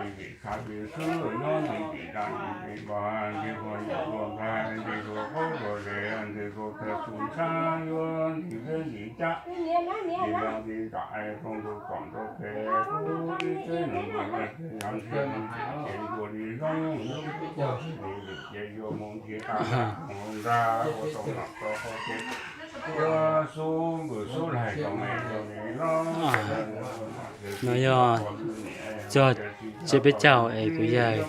Vim xav vim xwb yuav nti vim dab vim npog, nti ua yuav ua nqaij, nti ua qhaub ua hle, nti ua tag tus ntxhab yuav nti zeb nti cab, nti ua nti ntam es rau ntu tom ntu pem, kuv ib txwb nws nti ua nti nti ces yuav li zoo, ces yuav mus nti tas mus ntag ua tau nom tau hau ces yuav xub npws xub laig rau me rau me los. No yog txog tsiab peb caug es kuv yawg,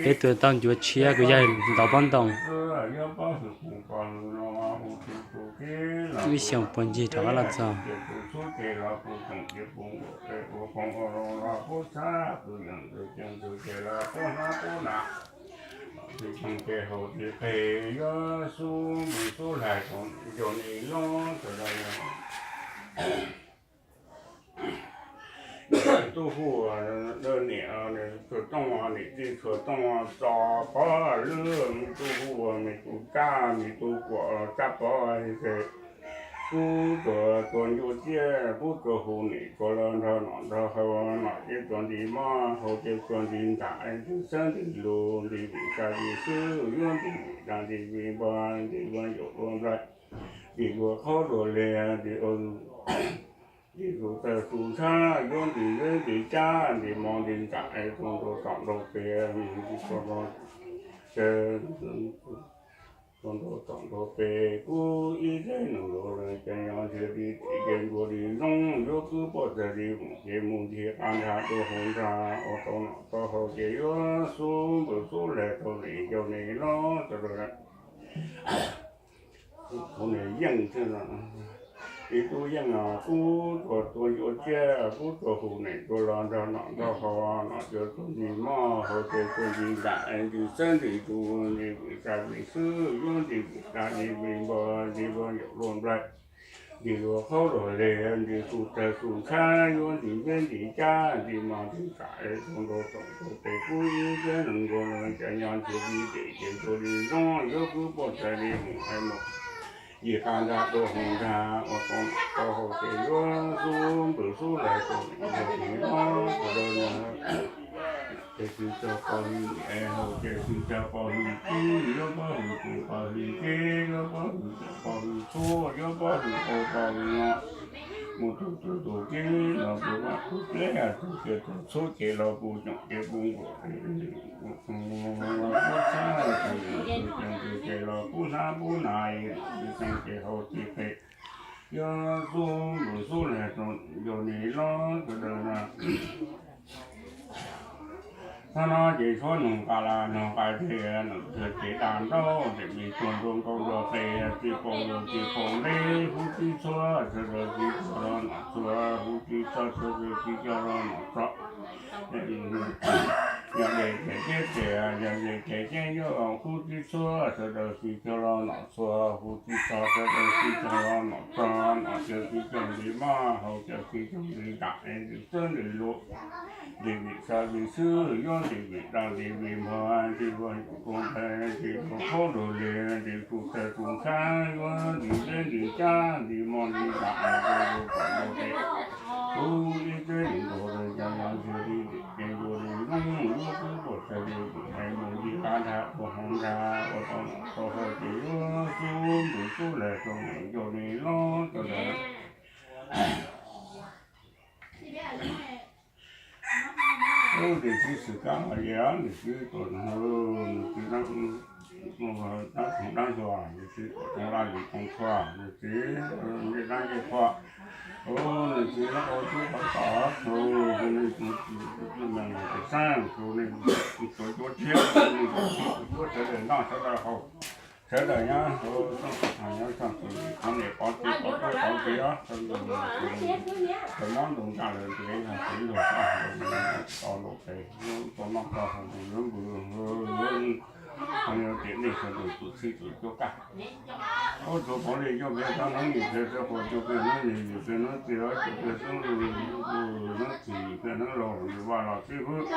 peb tua tau ncuav tshiab, kuv yawg ntov pob ntoo ib xyoos puag ncig rov qab los txog. Yuav xub npws xub laig rau me rau me los. Tub hu niam txhua tooj, niam tij txhua tooj, txo pov lwb me tub hu me tub cab me tub kuam cab pov ces kuv tsuas tua ncuav tsiab, kuv tsuas hu niam tsuas los nrog nom nrog haus, nom ces tsuas nti mov, haus ces tsuas nti ntam, nti xeeb nti lus, nti vim xav vim xwb yuav nti vim dab nti vim npog, nti ua yuav ua nqaij, nti ua qhaub ua hle, nti ua nti tus tawg tus ntxhab, yuav nti zeb nti cab, nti mov nti ntam es rau nraum tom nraum pem, nti rau nraum tom nraum pem, kuv ib txwb nws los ces yog ntshe li tim ces ntua li zoo, yuav kwv poj txag li mus ces mus nti qab nrag dua hauv nrag ua tau nom tau hau ces yuav xub npws xub laig rau me rau me los. Tus niam yeej thiab no, ib tug yeej no, kuv tsuas tua ncuav tsiab, kuv tsuas hu niam tsuas los nrog nom nrog haus, nom ces tsuas nti mov, haus ces tsuas nti ntam, nti xeeb nti lus, nti vim xav vim xwb yuav nti vim dab nti vim npog, nti ua yuav ua nqaij, nti ua qhaub ua hle, nti tus tawg tus ntxhab, yuav nti zeb nti cab, nti mov nti ntam es rau nraum tom nraum pem, kuv ib txwb nws los ces yog ntshe li tim ces ntua li zoo, yuav kwv poj txag li mus es mus nti qab nrag dua hauv nrag ua tau nom tau hau ces yuav xub npws xub laig rau me rau me los. Ces tsis txog pov hwm es haus ces tsis txog pov hwm tub, yuav pov hwm tus pov hwm teb, yuav pov hwm tus pov hwm txhua, yuav pov hwm tus pov hwm no. Mus tus tus tus teb los puas vaj tus teb, tus ces tus txhua ces los puas coom ces puas nkaum, puas txhab tus ces tus ces los pub hnab pub na, tus ces haus ces pem. Yuav xub npws xub laig rau me rau me los sawv daws na. Hnub no ces tshuav noog qa las noog qa zes, noog txhia ces daj nraub, ces me tsuag nruab nkaus nruab qe, txiv paus lus txiv paus nplej, huv tib txhua sawv daws tsis cog los nom txhua, huv tib txhua sawv daws tsis cog los nom txhua. Yog dej ces teb ces, yog zes ces teb, yog huv tib txhua sawv daws tsis cog los nom txhua, huv tib txhua sawv daws tsis cog los nom txhua, nom ces tsis cog nti mov, haus ces tsis cog nti ntam, nti xeeb nti lus, nti vim xav vim xwb yuav nti vim dab nti vim npog, nti ua yuav ua nqaij, nti ua qhaub ua hle, nti tus tawg tus ntxhab, yuav nti zeb nti cab, nti mov nti ntam, nti ua kom nti ces kuv ib txwb nws nkaus lawm ces yog ntshe li tim ces ntua li zoo, yuav kwv poj txag li mus es mus nti qab nrag dua hauv nrag ua tau nom tau hau ces yuav xub npws xub laig rau me rau me los sawv daws. Ub, nws txiv xwm kab hais tias nws txiv tuam, nws txiv dab, dab hluas, nws txiv tuam toov laj lis toov tshuaj, nws txiv ncej dab ncej qhua. Ub, nws txiv lab ua tub qhov tom txug, nws txiv me nyuam tes xeeb txug, nws txiv tuav cuab tshiab, nws txiv tuav cuab sawv daws noj sawv daws haus, sawv daws nyob, nyob txog txug qhov niam pov txiv pov tub pov txiv os, sawv daws mob ntu nqa lawm ntev, txiv luag to lus pes, tau noj tau haus, npws, tiam nej sawv daws txhij txhij cuab kaj. Ub, tsuav pov li cuaj peb hnub ib pliag, tsuav pov cuaj peb hnub yim, yim peb hnub txiag, cuaj peb hnub, hnub txwg yim peb hnub laus, yus vaj los sib hwb,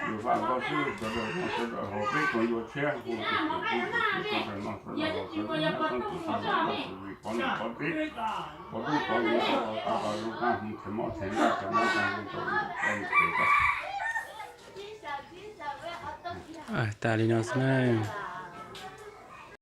yus vaj nkauj sib hwb, sawv daws noj sawv daws haus, peb tuav ncuav tshiab, hu tus tus hu tus tus sawv daws noj sawv daws haus, sawv daws nyob txog txug txog txug vim pov niam pov txiv, pov tub pov nyuam, pov tau zoo kaj hu, them mob them nqaij, them mob them nqaij, them mob them nqaij. Tas li no xwb na.